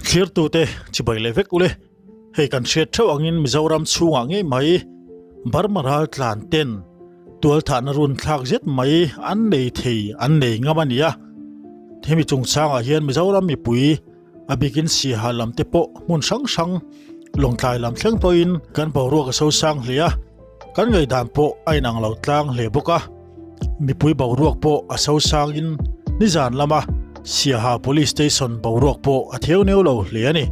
Thlirtute chibai leh vek ule. Hei kan hriat theuh angin Mizoram chhungah ngei mai Burma ral tlan ten tualthahna run thlak zet mai an nei thei an nei ngam a ni a. Hemi chungchangah hian Mizoram mipui a bikin Siaha lam te pawh hmun hrang hrang Lawngtlai lam thleng pawhin kan boruak a sosang hle a. Kan ngaihdan pawh a inang lo tlang hle bawk a, mipui boruak pawh a sosangin nizan lama Siaha Police Station boruak pawh a theu neu lo hle a ni.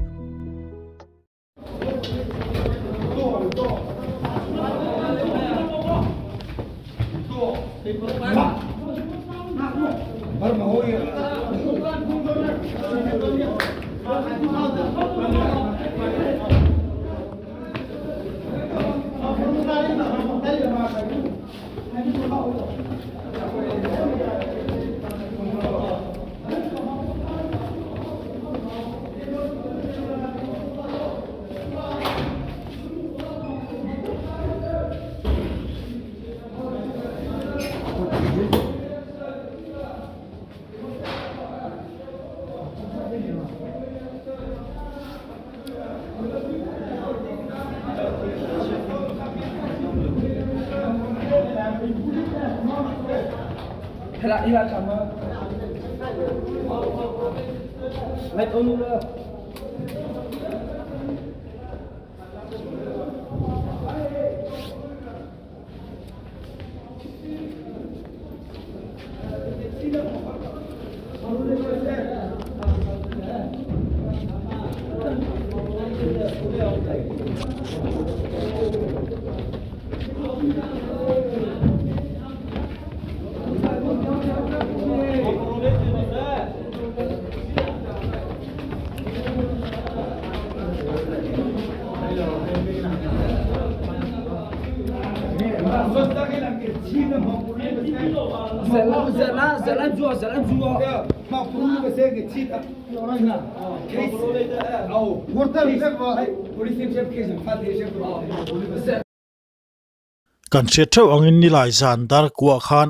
Kan hriat theuh angin nilai zan dar kuah khan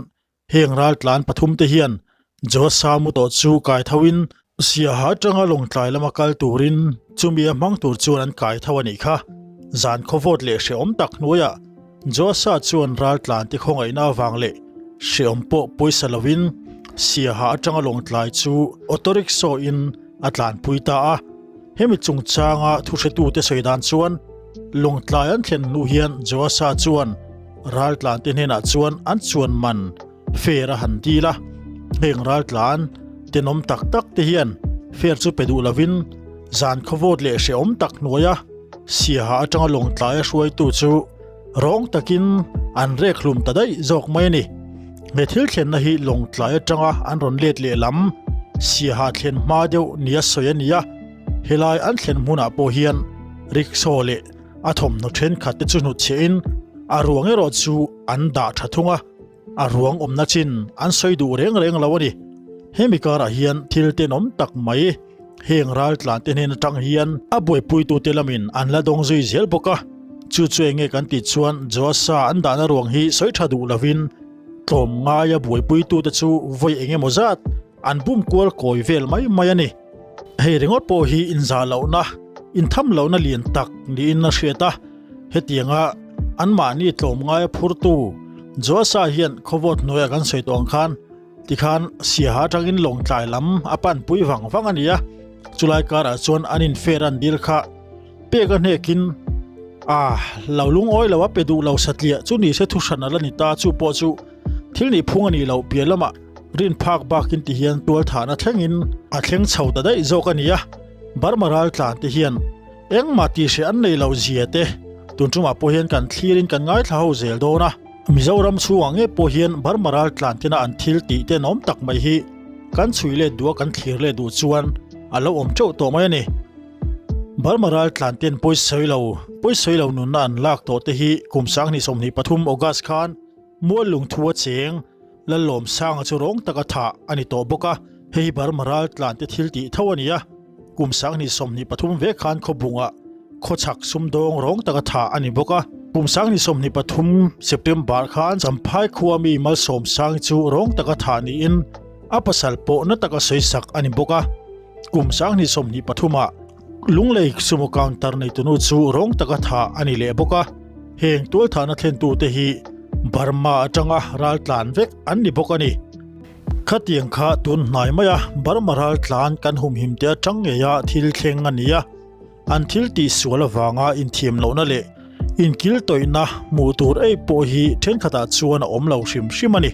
heng raltlan pathum te hian Joasa mu tawh chu kai tho in Siaha atanga Lawngtlai lama kal turin chumi a hmang tur chuan an kai tho a nih kha. Zan khawvawt leh hrehawm tak hnuaiah Joasa chuan raltlan te khawngaihna avang leh hrehawm pawh pawisa lovin Siaha atanga Lawngtlai chu auto rickshaw in a tlanpui ta a. Hemi chungchanga thuhretute sawi dan chuan Lawngtlai an thlen hnu hian Joasa chuan raltlan te hnenah chuan an chuan man Fair a han dil a, heng raltlan tenawm tak tak te hian fair chu pe duh lovin zan khawvawt leh hrehawm tak hnuaia Siaha atanga Lawngtlaia hruaitu chu rawng takin an rek hlum ta daih zawk mai a ni. He thil thlenna hi Lawngtlai atanga an rawn let leh lam Siaha thlen hma deuh nia sawi a ni a, helai an thlen hmunah pawh hian rickshaw leh a thawmhnaw thenkhat te chu hnutchhiahin a ruang erawh chu an dah tha thung a. A ruang awmna chin an sawi duh reng reng lo a ni. Hemi karah hian thil tenawm tak mai heng raltlan te hnen atang hian a buaipuitute lamin an la dawng zui zel bawk a. Chu chu enge kan tih chuan Joasa an dahna ruang hi sawi tha duh lovin tlawm ngaia buaipuitute chu vawi eng emaw zat an bum kual kawi vel mai mai a ni. Hei ringawt pawh hi inzah lohna, intham lohna lian tak niin a hriat a. Hetianga anmahni tlawmngaia phurtu Joasa hian khawvawt hnuaia kan sawi tawh ang khan tikhan Siaha atangin Lawngtlai lam a panpui vang vang a ni a, chulai karah chuan an infer an dil kha pek a hnekin a lo lungawi lo a pe duh lo satliah chu ni se thuhran a la ni ta chu pawh chu thil nih phung a nih loh piah lamah rin phak bakin ti hian tualthahna thlengin a thleng chho ta daih zawk a ni a, Burma raltlan te hian Engmah tih hreh an nei loh zia te tun tumah pawh hian kan thlirin kan ngaithla ho zel dawn a. Mizoram chhungah ngei pawh hian Burma raltlan tena an thil tih tenawm tak mai hi kan chhui let duh a kan thlir let duh chuan a lo awm teuh tawh mai a ni. Burma raltlan ten pawisawi lo pawisawi lo nunna an lak tawh te hi kum 2023 August khan Mual lungthu a cheng Lallawmsanga chu rawng taka thah a ni tawh bawk a, hei hi Burma raltlan te thil tih tho a ni a. Kum 2023 vek khan khawbungah khawchhak sumdawng rawng taka thah a ni bawk a. Kum 2023 September khan Champhai khua mi Malsawmsang chu rawng taka thah niin a pasal pawh na taka sawisak a ni bawk a. Kum 2023 ah. Lunglei Sumo counter neitunu chu rawng taka thah a ni leh bawk a, heng tualthahna thlentute hi Burma atanga raltlan vek an ni bawk a ni. Khatiang kha tun hnai maia Burma raltlan kan humhim te atang ngeia thil thleng a ni a, an thil tih sual avanga inthiam lohna leh inkil tawihna hmuh tur ei pawh hi thenkhatah chuan a awm lo hrim hrim a ni.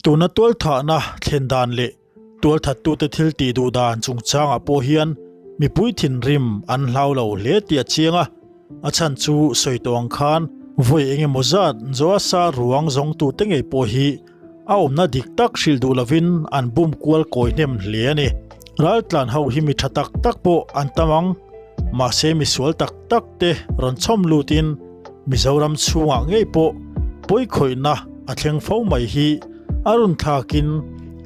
Tuna tualthahna thlen dan leh tualthattute thil tih duh dan chungchangah pawh hian mipui thinrim an hlau lo hle tih a chiang a. A chhan chu sawi tawh ang khan vawi eng emaw zat Joasa ruang zawngtute ngei pawh hi a awmna dik tak hrilh duh lovin an bum kual kawi hnem hle a ni. Raltlan ho hi mi tha tak tak pawh an tam ang, mahse mi sual tak tak te rawn chhawm lutin Mizoram chhungah ngei pawh pawikhawihna a thleng fo mai hi a rawn thlakin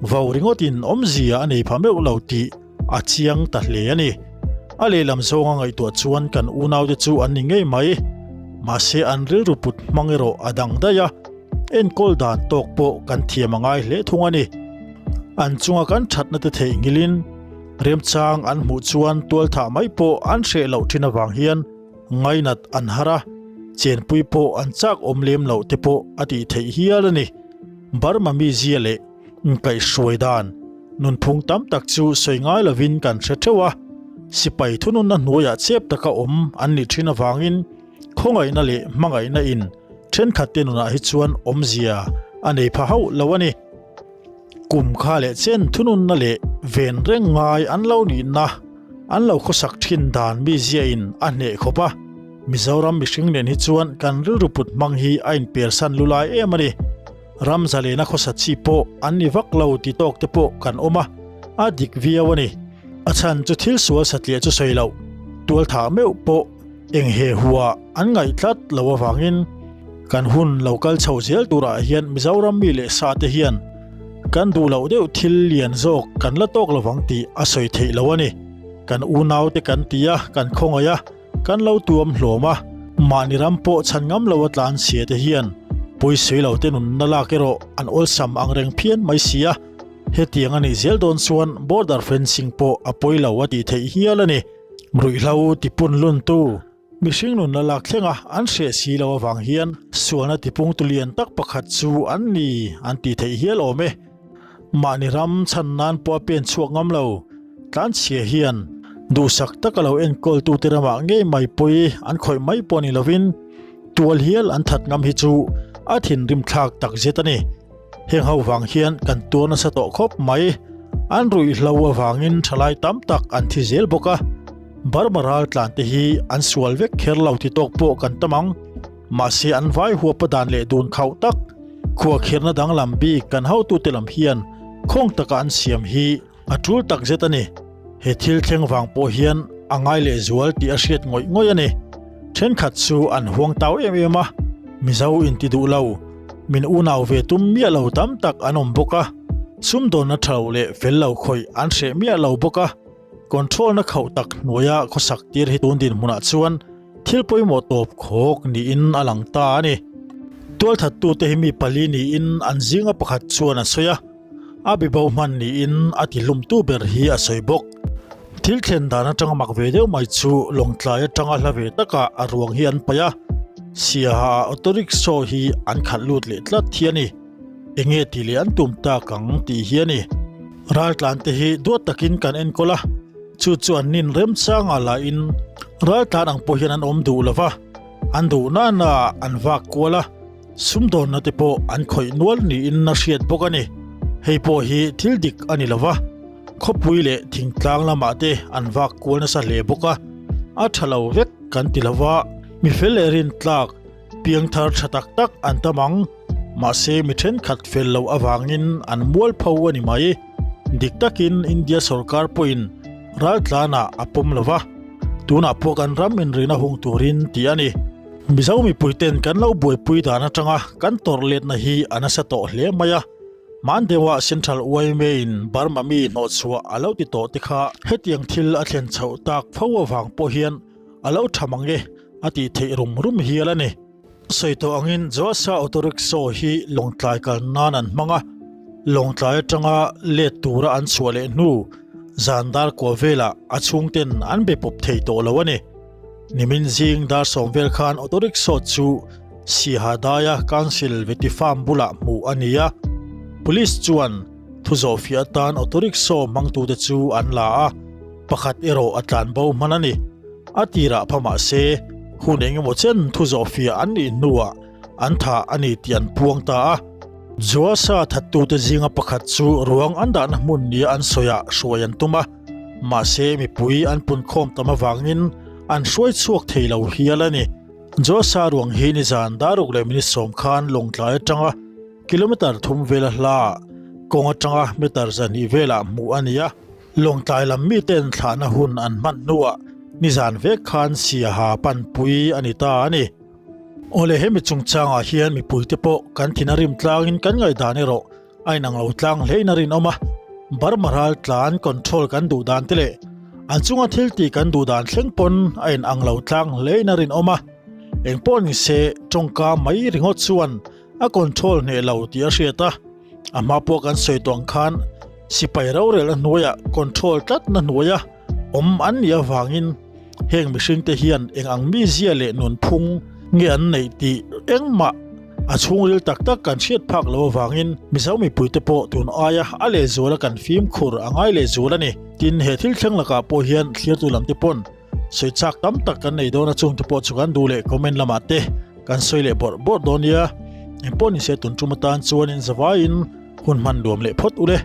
vo ringawtin awmzia a nei pha meuh lo tih a chiang ta hle a ni. A lehlam zawnga ngaihtuah chuan kan unaute chu an ni ngei mai. Mahse an rilru put hmang erawh a dang daih a, enkawl dan tawk pawh kan thiam a ngai hle thung a ni. An chunga kan thatna te theihnghilhin remchang an hmuh chuan tualthah mai pawh an hreh loh thin avang hian ngainat an har a, chenpui pawh an chak awm lem loh te pawh a tih theih hial a ni. Burma mizia leh Inkaihhruai dan nunphung tam tak chu sawi ngai lovin kan hre theuh a, sipai thununna hnuaiah chep taka awm an nih thin avangin khawngaihna leh hmangaihna in thenkhatte nunah hi chuan awmzia a nei pha hauh lo a ni. Kum kha leh chen thununna leh ven reng ngai an lo nihna an lo khawsak thin dan mizia in a hneh khawp a, Mizoram mihring nen hi chuan kan rilru put hmang hi a inpersan lulai em a ni. Ram zalena khawsa chi pawh an ni vak lo ti tawk te pawh kan awm a, a dik viau a ni. A chhan chu thil sual satliah chu sawi loh, tualthah meuh pawh eng he hua an ngaih tlat lo avangin kan hun lo kal chho zel turah hian Mizoram mi leh sa te hian kan duh loh deuh thil lian zawk kan la tawk lovang tih a sawi theih lo a ni. Kan unaute kan ti a, kan khawngaih a. Kan lo tuam hlawm a, mahni ram pawh chhan ngam lo a tlan chhia te hian pawisawi lo te nunna lak erawh an awlsam ang reng phian mai si a, hetiang a nih zel dawn chuan border fencing pawh a pawi lo a tih theih hial a ni. Ruihhlo tipun luntu mihring nunna lak thlenga an hreh si lo avang hian sualna tipungtu lian tak pakhat chu an ni an tih theih hial awm e. Mahni ram chhan nan pawh a pen chhuak ngam lo. Tlanchhia hian duhsak taka lo enkawltute ramah ngei mai pawi an khawih mai pawh ni lovin tual hial an that ngam hi chu a thinrim thlak tak zet a ni. Heng ho vang hian kan tuar nasa tawh khawp mai. An ruihhlo avangin thalai tam tak an thi zel bawk a. Burma raltlan te hi an sual vek kher lo ti tawk pawh kan tam ang. Mahse an vai huapa dan leh dun khauh tak khuahkhirhna danglam bik kan hotute lam hian khawng taka an siam hi A tul tak zet a ni. He thil thleng vang pawh hian a ngai leh zual tih a hriat ngawih ngawih a ni. Thenkhat chu an huang tau em em a, Mizo inti duh lo, min unau ve tum miah lo tam tak an awm bawk a, sumdawnna tha lo leh fel lo khawih an hreh miah lo bawk a, control-na khauh tak hnuaia khawsak tir hi tun dinhmunah chuan thil pawimawh tawp khawk niin a lang ta a ni. Tualthattute hi mi pali niin an zinga pakhat chuan a sawi a. A bibo hman niin a ti hlumtu ber hi a sawi bawk. Thil thlen dan atanga mak ve deuh mai chu Lawngtlai atanga hla ve takah a ruang hi an paih a, Siaha ah auto rickshaw hi an khalh lut leh tlat hi a ni. Enge tih leh an tum tak ang tih hi a ni. Raltlan te hi duat takin kan enkawl a, chu chu an nin remchangah lahin raltlan ang pawh hian an awm duh lova, an duh nana an vak kual a. Sumdawnna te pawh an khawih nual niin a hriat bawk a ni. Hei pawh hi thil dik a ni lo va, khawpui leh thingtlang lamah te an vak kual nasa hle bawk a, a tha lo vek kan ti lo va, mi fel leh rintlak, piangthar tha tak tak an tam ang, mahse mi thenkhat fel loh avangin an mualpho a ni mai. Dik takin India sorkar pawhin. Raltlanah a pawm lo va, tunah pawh kan ram inrihna hung turin tih a ni. Mizo mipuiten kan lo buaipui dan atanga kan tawrh letna hi a nasa tawh hle mai a, hmandeuhah Central yma in Burma mi hnawhchhuah a lo ti tawh te kha hetiang thil a thlen chhoh tak fo avang pawh hian a lo tha mang e a tih theih rum rum hial a ni. Sawi tawh angin Joasa Auto Rickshaw hi Lawngtlai kal nan an hmang a, Lawngtlai atanga let tura an chhuah leh hnu zan dar kua velah a chhungten an be pawp thei tawh lo a ni. Nimin zing dar sawm vel khan Auto Rickshaw chu Siaha daia Council Vety Farm bulah hmuh a ni a, Police chuan thu zawhfiah atan Auto Rickshaw hmangtute chu an la a, pakhat erawh a tlanbo hman a ni. A tirah pha mah se, hun eng emaw chen thu zawhfiah an nih hnuah an thah a ni tih an puang ta a. Joasa thattute zinga pakhat chu ruang an dahna hmun nia an sawiah hruai an tum a, mahse mipui an punkhawm tam avangin an hruai chhuak thei lo hial a ni. Joasa ruang hi nizan daruk leh minute sawm khan Lawngtlai atanga kilometre thum vela hlaah kawng atanga meter zahnih velah hmuh a ni a. Lawngtlai lam miten thlahna hun an hman hnuah nizan vek khan Siaha panpui a ni ta a ni. Awle hemi chungchangah hian mipuite pawh kan thin a rim tlangin kan ngaihdan erawh a inang lo tlang hlein a rinawm a. Burma ral tlan control kan duh dan te leh an chunga thil tih kan duh dan thleng pawn a inang lo tlang hlein a rinawm a. Engpawh ni se tawngka mai ringawt chuan a control hneh lo tih a hriat a. A hma pawh kan sawi tawh ang khan sipai rorelna hnuaiah control tlatna hnuaia awm an nih avangin heng mihringte hian eng ang mizia leh nunphung nge an neih tih engmah a chhungril tak tak kan hriat phak lo avangin Mizo mipuite pawh tun aia a lehzuala kan fimkhur a ngai lehzual a ni. Tin, he thil thleng lakah pawh hian thlirtu lamte pawn Sawi chak tam tak kan nei dawn a chungte pawh chu kan duh leh comment lamah te kan sawi leh bawrh bawrh dawn nia. Engpawh nise tun tum atan chuanin zavaiin hun hman nuam leh phawt ule.